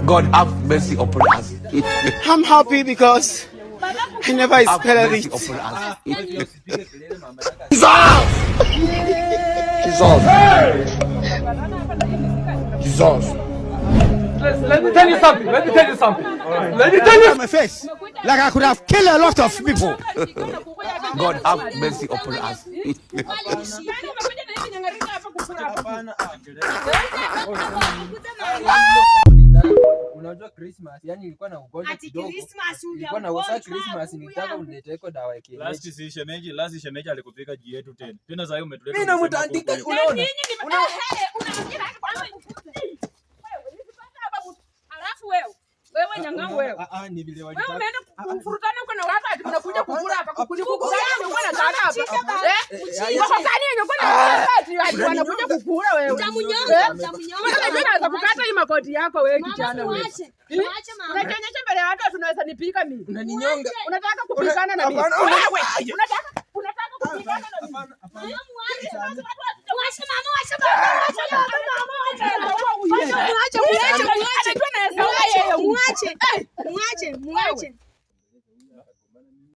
God have mercy upon us. I'm happy because I never Have expected mercy it. upon us. Usipige kelele mama yako. Jesus! Jesus! Let me tell you something. Let me tell you something. Let me tell you. My face, like I could have killed a lot of people. God have mercy upon us. Hapana, ah, kelele. Unajua Christmas, yani ilikuwa na ugonjwa Ati kidogo. Christmas Ilikuwa na ugonjwa, usa Christmas nilitaka kuku uniletee dawa ya kienyeji. Last si shemeji, last shemeji alikupika juu yetu tena. Tena sasa umetuleta. Mimi unasema namtandika, kuku. unaona? Alafu wewe wewe nyang'au wewe. Ah, ah, ni vile Wewe walitaka. umeenda kufurutana huko na watu ati mnakuja kukula hapa kukulikukula uko na tata hapa. Eh? Wako gani yenye uko na tata ati ati wanakuja kukula wewe? Utamunyonga, Eh? utamunyonga. Wewe unajua naweza kukata hii makoti yako wewe Mama, kijana wewe. muache. Muache mama. Unajionyesha mbele ya watu ati unaweza nipika mimi. Unaninyonga. Unataka kupigana na mimi. Hapana, Wewe unataka kupigana na mimi. Hapana, hapana. Mama, muache. Muache mama, wacha mama, wacha mama, wacha mama. Wacha, muache, muache, muache. Muache, muache, muache, muache.